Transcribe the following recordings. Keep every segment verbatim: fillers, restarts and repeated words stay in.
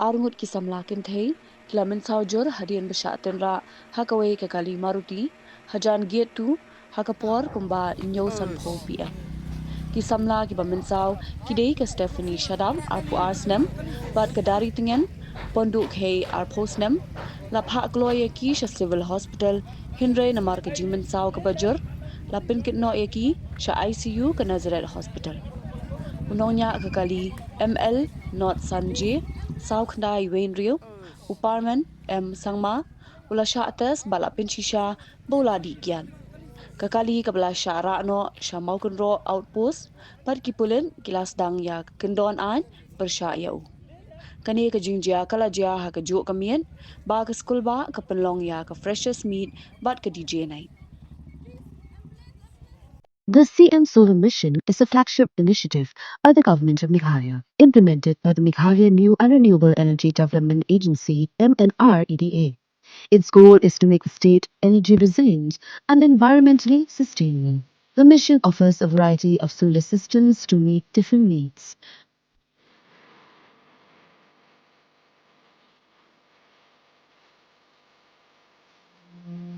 Arngut ki samla kynthei ki la mynsaw jur hadien ba shah tynrah ha kawei ka kali Maruti hajan Gate two ha ka por kumba hynñiew sanphew P M. Ki samla kiba mynsaw ki dei ka Stephanie Shadap, arphew ar snem, bad ka Daritngen Pondukhei, arphew snem, la phah kloi ïa ki sha Civil Hospital, hynrei namar ka jingmynsaw kaba jur, la pynkit noh ïa ki sha I C U ka Nazareth Hospital. U nongñiah ka kali M L not Sanjay, saw khyndai wei hynriew, u Parman M Sangma, u la shah test bad la pynshisha ba u la dih kiad. Ka kali kaba la shah rah noh sha Mawkynroh Outpost, bad ki pulit ki la sdang ïa ka kyndon aiñ pyrshah ïa u. Kane ka jingjia ka la jia ha kajuh ka miet ba ka skulbah ka pynlong ïa ka Freshers Meet bad ka D J night. The C M Solar Mission is a flagship initiative by the Government of Meghalaya, implemented by the Meghalaya New and Renewable Energy Development Agency, M N R E D A. Its goal is to make the state energy resilient and environmentally sustainable. The mission offers a variety of solar systems to meet different needs.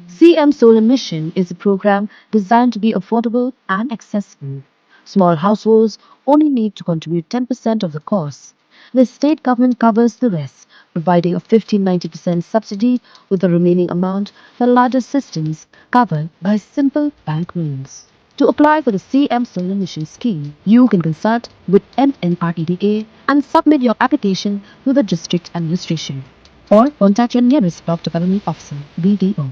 C M Solar Mission is a program designed to be affordable and accessible. Small households only need to contribute ten percent of the cost. The state government covers the rest, providing a fifteen ninety percent subsidy, with the remaining amount the larger systems covered by simple bank loans. To apply for the C M Solar Mission scheme, you can consult with M N R E D A and submit your application to the district administration or contact your nearest block development officer, B D O.